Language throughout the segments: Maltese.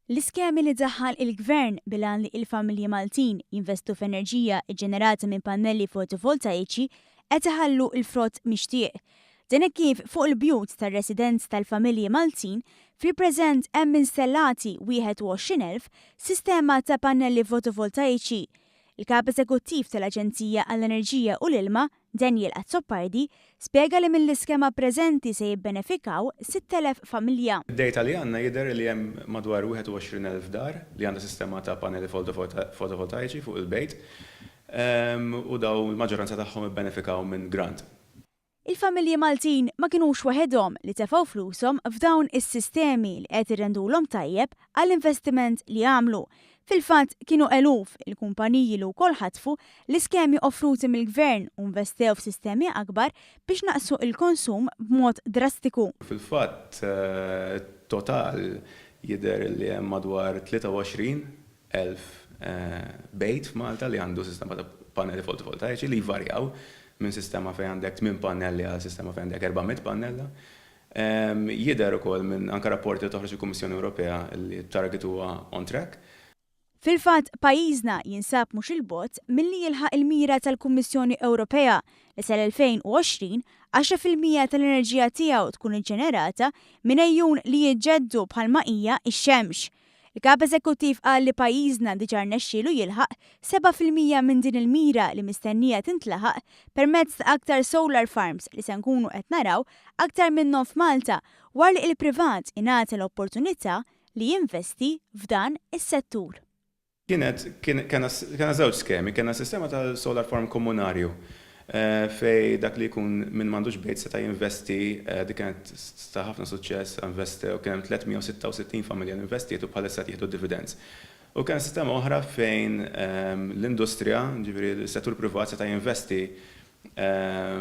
L-iskemi li daħħal il-Gvern bil-għan li l-familji Maltin jinvestu f'enerġija ġġenerata minn pannelli fotovoltaiċi qed iħallu l-frott mixtieq. Dan hekk kif fuq il-bjut tar-residenzi tal-familji Maltin fil-preżent hemm installati 21,000 sistema ta' pannelli fotovoltaiċi. Il-Kap Eżekuttiv tal-Aġenzija għall-Enerġija u l-Ilma, Daniel Azzopardi, spjega li mill-iskema preżenti se jibbenefikaw 6,000 familja. Id-data li għandna jidher li hemm madwar 21,000 dar li għandha sistema ta' pannelli fotovoltaiċi fuq il-bejt u dawn il-maġġoranza tagħhom ibbenefikaw minn grant. Il-familji Maltin ma kinux waħedhom li tefgħu flushom f'dawn is-sistemi li qed irrendulhom tajjeb għall-investiment li għamlu. Fil-fatt kienu eluf il-kumpaniji li wkoll ħatfu l-iskemi offruti mill-Gvern u nvestew f'sistemi akbar biex naqqsu l-konsum b'mod drastiku. Fil-fatt total jidher li hemm madwar 23,000 bejt f'Malta li għandu sistema ta' pannelli fotovoltaiċi li jvarjaw minn sistema fejn għandek 8 pannelli għal sistema fejn għandek 400 pannella. Jidher ukoll minn anke rapporti li toħroġ il-Kummissjoni Ewropea li t-target huwa on track. Fil-fatt, pajjiżna jinsab mhux 'il bogħod milli jilħaq il-mira tal-Kummissjoni Ewropea li sal-2020, 10% tal-enerġija tiegħu tkun iġġenerata minn għejun li jiġġeddu bħalma hija x-xemx. Il-Kap Eżekuttiv qal li pajjiżna diġà rnexxielu jilħaq 7% minn din il-mira li mistennija tintlaħaq permezz ta' aktar solar farms li se nkunu qed naraw aktar minnhom f'Malta wara li l-privat ingħata l-opportunità li jinvesti f'dan is-settur. Kienet, kellna żewġ skemi, kellna sistema tal-solar farm komunarju fejn dak li jkun min m'għandux bejt seta' jinvesti, dik kienet ta' ħafna suċċess, investew, kien hemm 366 familja li investiet u bħalissa qed jieħdu dividends. U kellna sistema oħra fejn l-industrija, ġifieri s-settur privat seta' jinvesti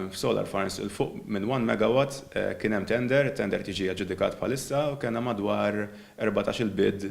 f'solar farms 'il fuq minn 1 megawatt, kien hemm tender, it-tender tiġi aġġudikat bħalissa u kellna madwar 14-il bid.